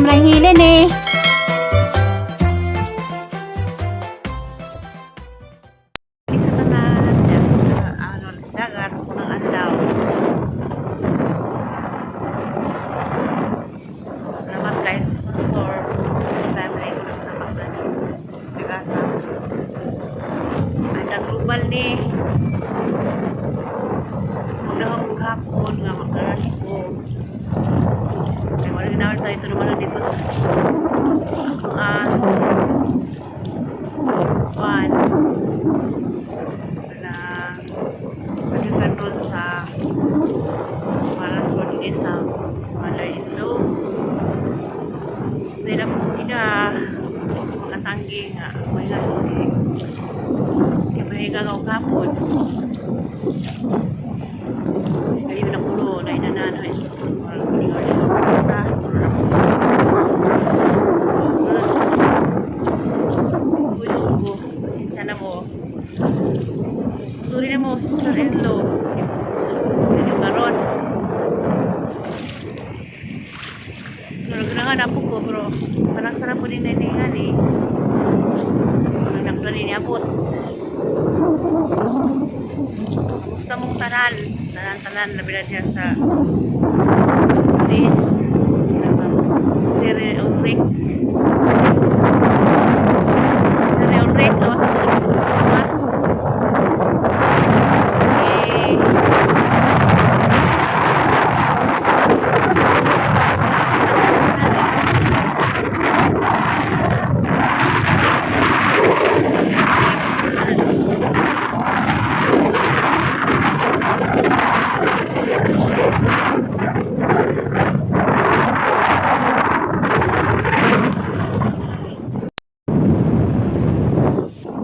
Sobrang hilin eh. Sa tanan, yan, sa ano, sa dagat, unang adlaw. Salamat kayo sa sponsor. First time na ito nagtapak na ni Regatta. Ang global ni. Magdahong hapon nga makarani ko. Kaya wala ginawal tayo ito naman dito sa one. Walang pagkakaroon sa para sa pagiging sa mother-in-law. Sila po ina mga tanggi nga may lagi. Kaya may gagaw kapon. Kayo na pulo na inanan ay sa pulo na pulo. Gulo ko. Pasensya na mo. Sorry na mo, sister-in-law. Hindi karon. Pero ganahan po ko, pero parang sarap po din na eh. Parang nakla din niabot. Gusto mong tanan. Tanan-tanan, labi na diya sa Paris. Sir Ulrich. Sir Ulrich, lawas sa lawas. Eh,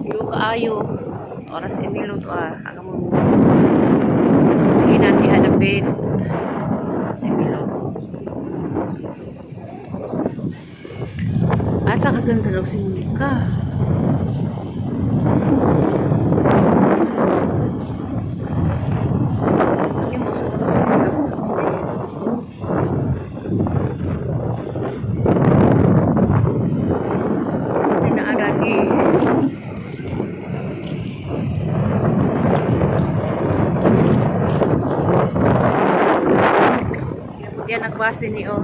Yo kaayo. Oras Emilio to ah. Aga mo. Sige na di hadapit. Oras Emilio. At sa kasantalog si Monica. Hindi mo Pinaadani. Pinapot yan nagbas din ni oh.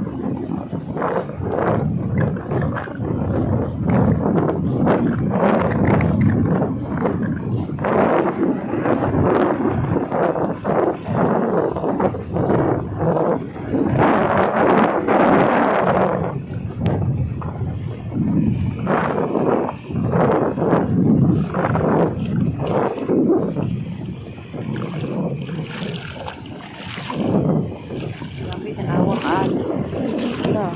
Grabe, tanawa ka. Wala.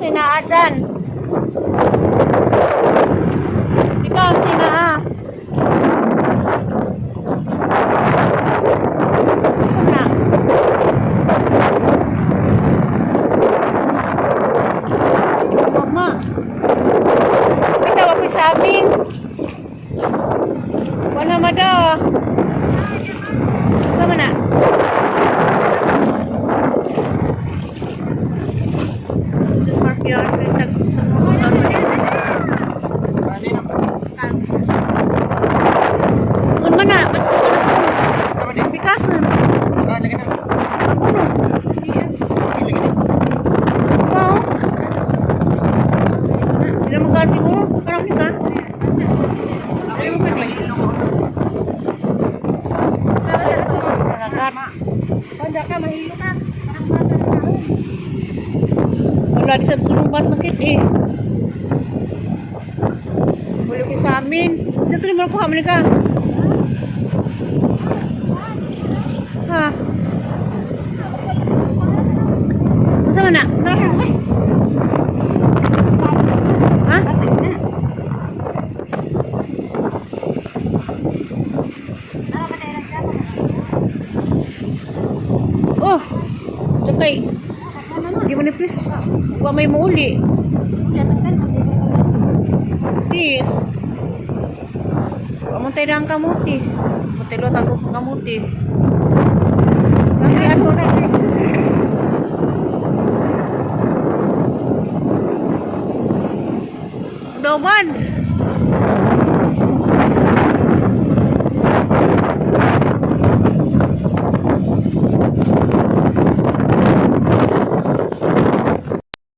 Sinaa dyan. Ikaw ang sinaa. Gusto na. Mama. Katawa ko sa amin. Wala mada. Tama na. Mark yun. Un man na, mas ko na. Pikasan. Ako no. Wow. Hindi mo kaarte ko. Parang ka. Tara sa ito mas Karagat. Panda ka, mahilo ka. Parang bata na karon. Wala di sa tulong bat nakit eh. Wala ko sa amin. Sa tulong mo ko kami ka. Ha? Unsa man na? Tara ka eh. Ha? may muuli. Please. Amuntay na ang kamuti. Amuntay lo tagok ang kamuti. Ay, ano na guys. Doman.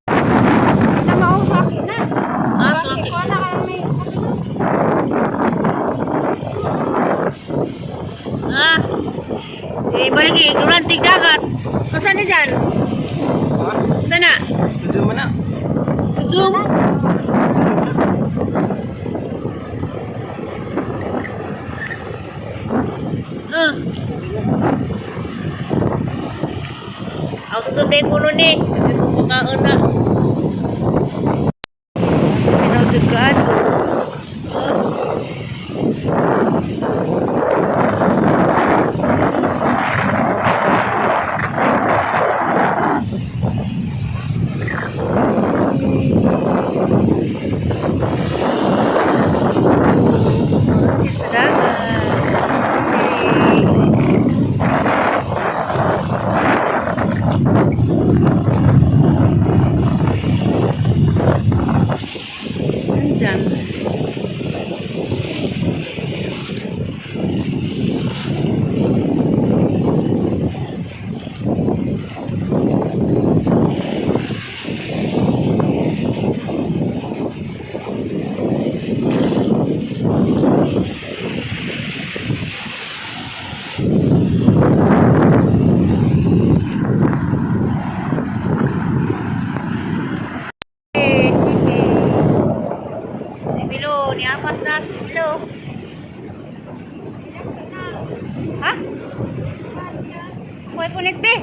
Tama ako sa akin na. Ah, Bakit ko na kaya may Ah. Eh, balik eh. Durantig dagat. Kasan ni dyan? Saan na? Ito man na. Zoom. Ah. Ako to may kuno ni. Pagkaon na. Pinagod ka ato. Si sa dagat. Hey. Diyan. Si Bilo, niapas na si Bilo. Ha? Kuhay connect be.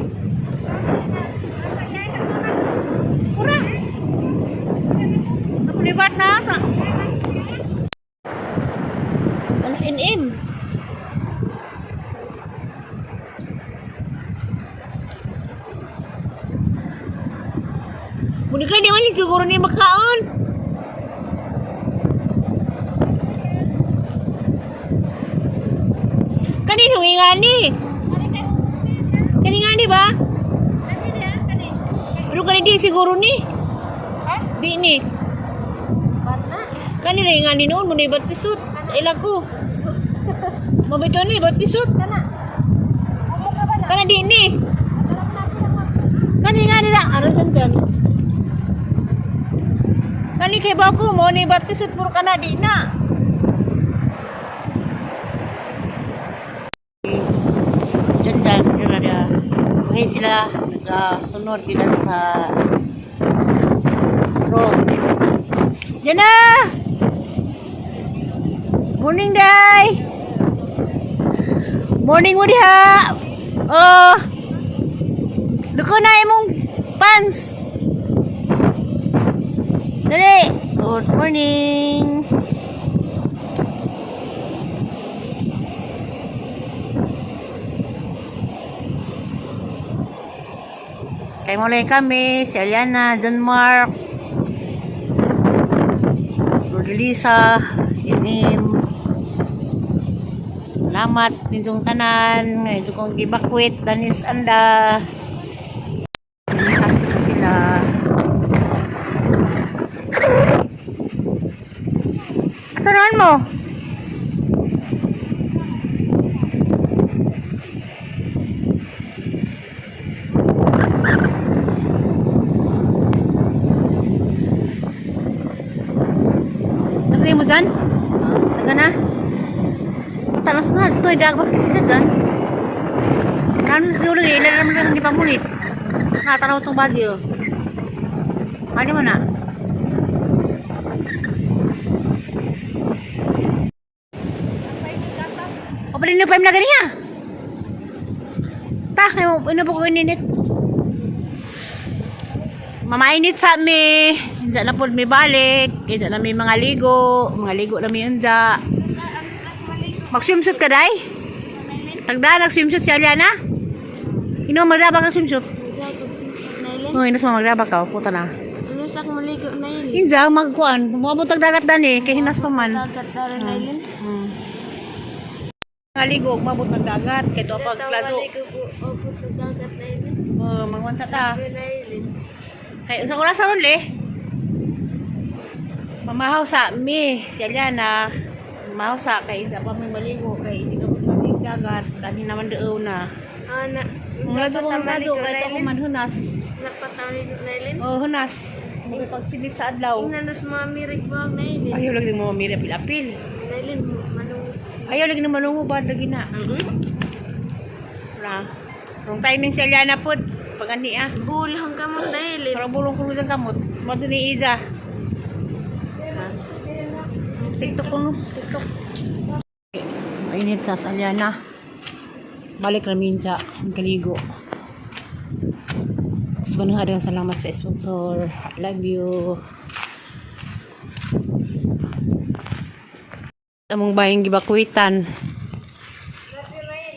Pura. Ako libat na asa. Alas NM. Muni ka, di man ni siguro ni makaon. Kanino ingani? Kani ngani ba? Pero kani di siguro ni. Ha? Di ni. Bat na. Kani na ingani noon mo na ibat pisot. Ila ko. Mabito ni ibat pisot. Kana. Umo ka ba na? Kana di ni. Kani ngani na arasan dyan. Kani kay ba ko mo ni ibat pisot puro kana di na. Diyan dyan, dyan na dyan. Buhay sila, nagsunod din sa road. Diyan na! Morning, Day! Morning mo diha! Oh! Luko na imong pants! Dali! Good morning! Kay mo lang kami, si Aliana, John Mark, Rodelisa, Inim. Salamat ninyong tanan, ninyong kong gibakwit, Danis Anda. Nakasok na sila. Asaran mo? Nagre mo dyan? Taga na? Matalas na. Ito, dagpas kasi sila dyan. Ano sa dulo eh? Ilan naman lang hindi pa mulit. Natanaw itong bagyo. Ano mo na? O pala na pa na ganiya. Ta, kayo, ano po ko ininit? Mamainit sa mi. Unsa na pod mi balik. Kinsa na mi mga ligo. Mga ligo na mi unsa. Mag-swimsuit ka, day? Tagda, nag-swimsuit si Aliana? Ino, magraba ka swimsuit. Oh, inas mo magraba ka. Oh, puta na. Unsa kung maligo na ilin? Inza magkuan, moabot tag dagat dani kay hinas pa man. Dagat dara na ilin. Ngaligo mabot ng dagat kay do pag klado. Maligo ko abot ng dagat na ilin. Oh, mangwansa ta. Na ilin. Kay unsa oras ron le? Mamahaw sa mi, si Aliana. Mamahaw sa kay isa pa may maligo kay hindi ka punta dagat. Dani naman daaw na. Ana. Mga lado kong lado kay to man hunas. Napataligo na ilin. Oh, hunas. Magpagsilid sa adlaw. Ingnan nas mga mirig buwag na ilin. Ayaw lagi mo mamiri apil-apil. Na ilin manung. Ayaw lagi na malungo ba lagi na. Wala. Wrong timing si Aliana pod. Pag ani ah. Bulhang kamot na ilin. Parang bulong kulog ang kamot. Mo ni Iza. Ah. TikTok ko no. TikTok. Mainit sa Aliana. Balik namin siya. Ang kaligo. Mas salamat sa sponsor. I love you. Among bayang gibakwitan.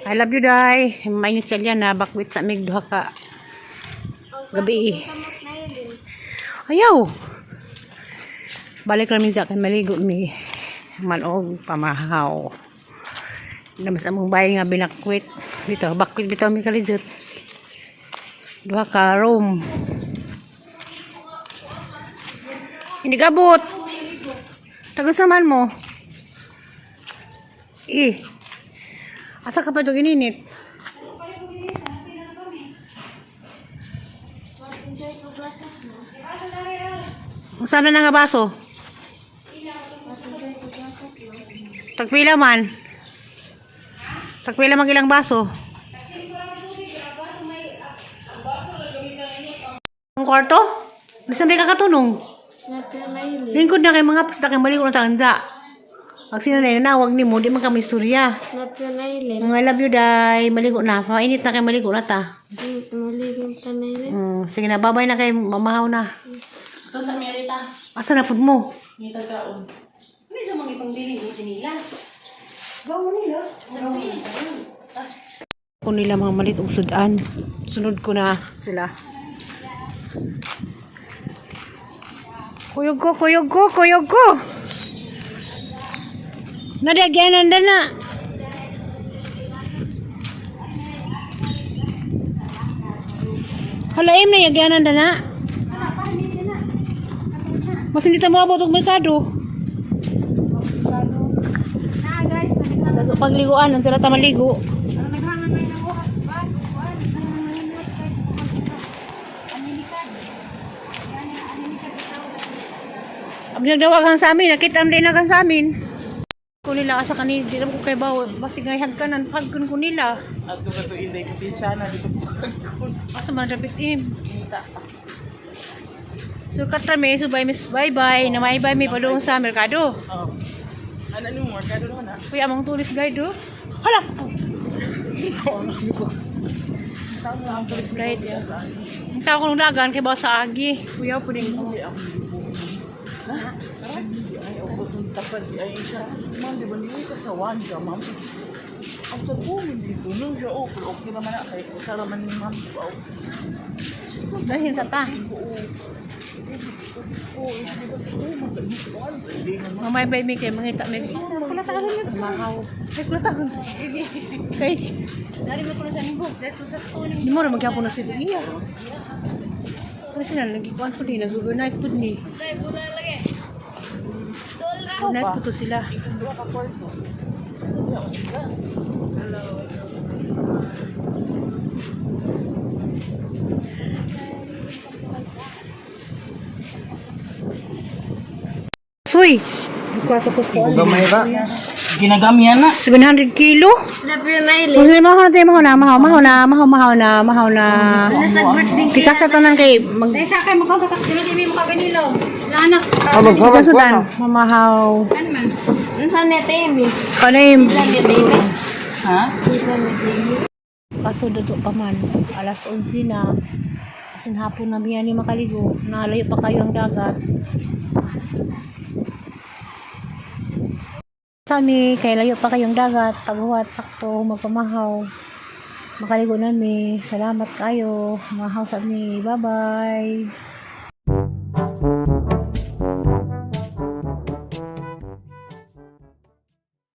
I love you, Day. Mainit sa Aliana. Bakwit sa mig duha ka. Gabi. Kamot na ilin. Ayaw. Balik namin sa kay maligo mi. Manog pamahaw. Namas among bahay nga binakwit. Bitaw bakwit bitaw mi kalijot. Duha ka room. Hindi gabot. Tagusaman mo. Eh. Asa ka pa ito gininit? Saan na nga baso? Tagpila man. Tagpila man ilang baso. Ang kwarto? Bisan di ka katunong. Napil na ilin. Lingkod na kay mga pasta kay maligo na taanza. Pag sino na nawag ni mo, di man kami istorya. Napil na ilin. I love you, day. Maligo na. Mainit na kay maligo na ta. Maligo ta na ilin. Sige na, babay na kay mamahaw na. Ito sa Merita. Asa na pud mo? Ngita kaon. Ano sa mga ipangbili mo sinilas? Gawo nila. Ko nila mga malit og sudan. Sunod ko na sila. Kuyog ko, kuyog ko, kuyog ko. Nadagyanan na na. Hala, im na yagyanan na na. Mas hindi ta mo abot og merkado. Na guys, Kaso pagliguan, ang sila ta maligo. naghangan na yung buhat. Buwan, buwan. Anilikad. Abnagdawagan sa amin, nakita ang dinagan sa amin. Ko nila asa kani, di ko kay bawo, basig ngay hagkanan, pagkon ko nila. At kung ito inday ko pinsana dito po. Asa man dapat im. Surkat rami, subay miss bye bye, na may bye may padung sa merkado. Oh. Ano ni mo merkado naman ah. Kuya among tourist guide do. Hala. Tourist guide. Ang tao ko nung dagan kay bawo sa agi. Kuya puding. Ay, ako itong tapad. Ay, siya. Ma'am, di ba niyo ka sa one ka, ma'am? Ang sa bumin dito, nung siya, oh, pero okay naman na. Kay, usa raman ni ma'am, di ba? Oh. Dahil sa ta. Oo, eh, di ba sa bumin? Hindi naman. Mamay bay mi kay mangita mi. Mahaw. Kay kulatagon. Kay Dari mo ko na sa nibog. Dito sa stone. Di mo rin maghapon na sila. Iya. Ano sila, nagikuan po din, nag-overnight po ni. Dai bula lagi. Overnight po to sila. Dua ka kwarto. Sabi ako, gas. Suy! Gamay ba? Ginagamihan na. 700 kilo? Napil na ilin. Kung sino mahaw na tayo, mahaw na, mahaw, mahaw na, mahaw, mahaw na, mahaw na. Nasa birthday Pika sa tanan kay mag... Dahil sa akin, mukhang sa kastima si Mimi mukha ganilo. Anak. Pika sa tan, mamahaw. Ano man? Unsa ni Temi? Kanay, Ilan ni Temi? Ha? Ilan ni Temi? kaso dato pa man, alas 11 na. Asin hapon na miya ni makaligo, nalayo pa kayo ang dagat. Sami, kay layo pa kayong dagat, paghuwat, sakto, magpamahaw. Makaligo nami. Salamat kayo. Mahaw sa mi. Bye-bye.